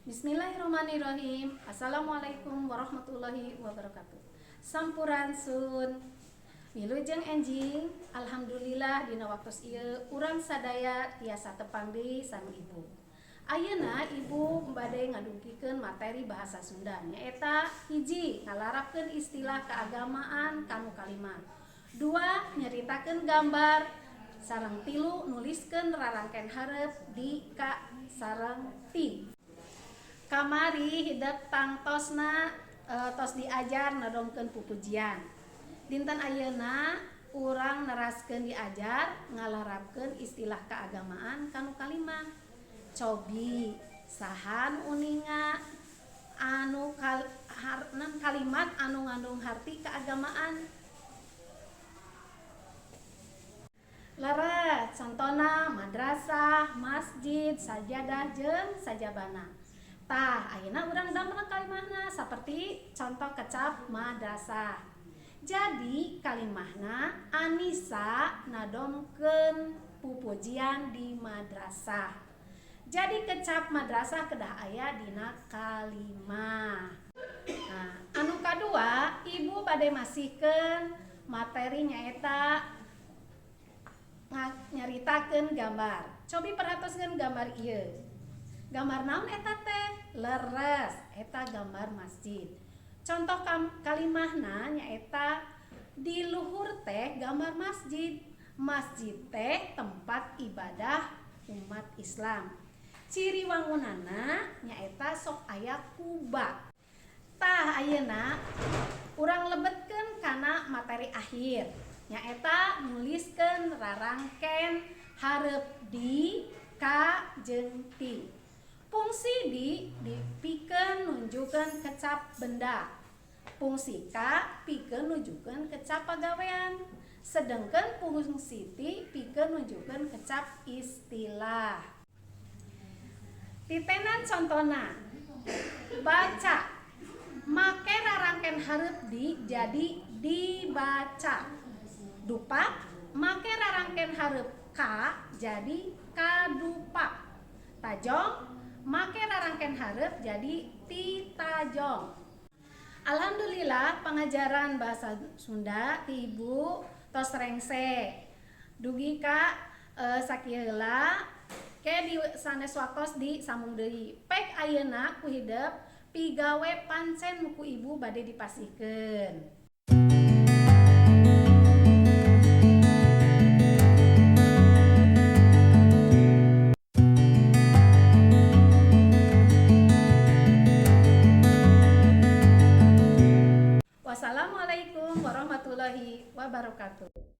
Bismillahirrahmanirrahim. Assalamualaikum warahmatullahi wabarakatuh. Sampurasun. Wilujeng enjing, alhamdulillah dina waktos ieu urang sadaya tiasa tepang deui sareng ibu. Ayeuna ibu bade ngadugikeun materi bahasa Sunda nyaeta hiji ngalarapkeun istilah keagamaan kanu kalimat. Dua, nyaritakeun gambar sareng tilu nuliskeun rarangken hareup di ka sareng ti. Kamari hidep tangtosna tos diajar nadomkeun pupujian. Dinten ayeuna urang neraskeun diajar ngalarapkeun istilah keagamaan kanu kalimah. Cobi saha nu uninga anu kalimat anu ngandung harti keagamaan. Leres contona madrasah, masjid, sajadah jeung sajabana. Tah, ayeuna urang damel kalimahna saperti contoh kecap madrasah. Jadi kalimahna Anisa nadomkeun pupujian di madrasah. Jadi kecap madrasah kedah aya dina kalimah. Nah, anu kadua ibu bade masihkeun materi nyaeta nyaritakeun gambar. Cobi perhatoskeun gambar ieu. Gambar naon eta teh? Leres, eta gambar masjid. Contoh kalimahna nyaeta di luhur teh gambar masjid. Masjid teh tempat ibadah umat Islam. Ciri wangunana nyaeta sok aya kubah. Tah ayeuna urang lebetkeun kana materi akhir nyaeta nuliskeun rarangken hareup di ka jeung ti. Fungsi di dipikeun nunjukkeun kecap benda. Fungsi ka pikeun nunjukkeun kecap pagawean. Sedengkeun fungsi ti pikeun nunjukkeun kecap istilah. Titenan contona baca make rarangken hareup di jadi dibaca. Dupak make rarangken hareup ka jadi kadupak. Tajong make rarangken hareup jadi titajong. Alhamdulillah pengajaran bahasa Sunda ti ibu tos rengse. Dugi ka sakieu heula ke di sanes waktos disambung deui. Pek ayeuna ku hidep pigawe pancen nu ku ibu bade dipasihkeun. Wassalamualaikum warahmatullahi wabarakatuh.